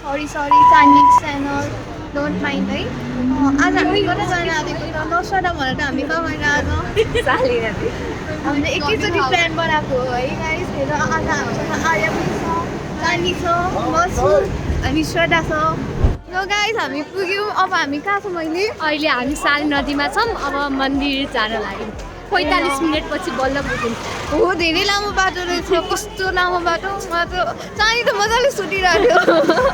sorry Chinese channel don't mind है आज हामी कता जान आँटेको त नसरा भनेर हामी कहाँ गएर आज हामीले एकैचोटि प्लान बनाएको हो है गाइस हेर आज हामीसँग आर्या पनि छ चानी छ म छु अनि श्रद्धा छ ल गाइस हामी पुग्यौँ अब हामी कहाँ छौँ अहिले हामी साली नदीमा छौँ अब मन्दिर जान लाग्यौँ 45 मिनटपछि बल्ल पुग्यौँ हो धेरै लामो बाटो रहेछ कस्तो लामो बाटो म त चानी त मजाले सुटिरहेको थियो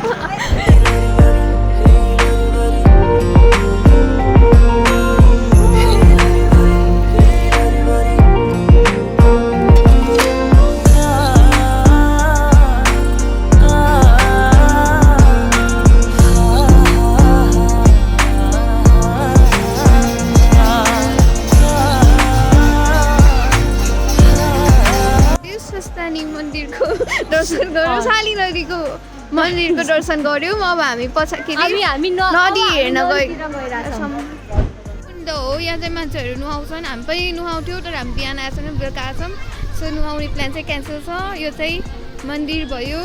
मन्दिरको दर्शन गऱ्यौँ साली नदीको मन्दिरको दर्शन गऱ्यौँ अब हामी पछाडि हामी नदी हेर्न गइरहेछौँ हो यहाँ चाहिँ मान्छेहरू नुहाउँछन् हामी पनि नुहाउँथ्यौँ तर हामी बिहान आएछौँ बेलुका आएछौँ सो नुहाउने प्लान चाहिँ क्यान्सल छ यो चाहिँ मन्दिर भयो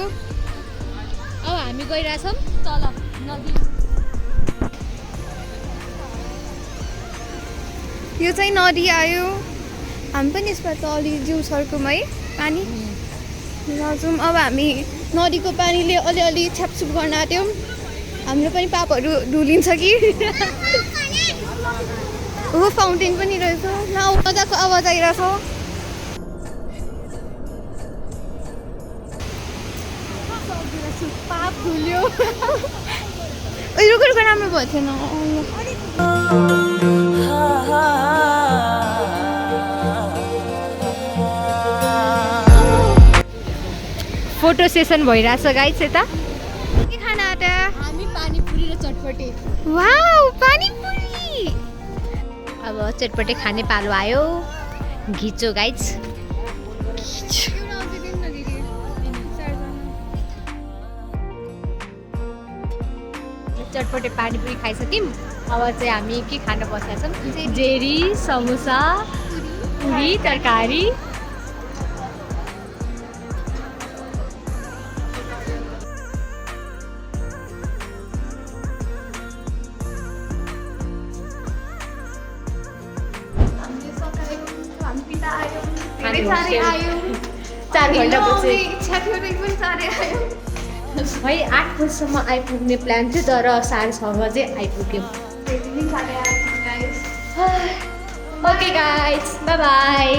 अब हामी गइरहेछौँ तल नदी यो चाहिँ नदी आयो हामी पनि यसबाट अलि जिउ सर्कौँ है पानी जान्छौँ अब हामी नदीको पानीले अलिअलि छ्यापछुप गर्न आँट्यौँ हाम्रो पनि पापहरू धुलिन्छ कि हो फाउन्टेन पनि रहेछ न मजाको आवाज आइरहेछ पाप धुल्यो रुख राम्रो भएको थिएन फोटो सेसन भइरहेछ गाइस यता के खाना आटा हामी पानीपुरी र चटपटे वाउ पानीपुरी अब चटपटे खाने पालो आयो घिचो गाइस चटपटे पानीपुरी खाइसक्यौँ अब चाहिँ हामी के खान बसेका छौँ जेरी समोसा पुरी तरकारी भाइ 8 बजीसम्म आइपुग्ने प्लान थियो तर 6:30 बजे आइपुग्यौँ ओके गाइस बाई बाई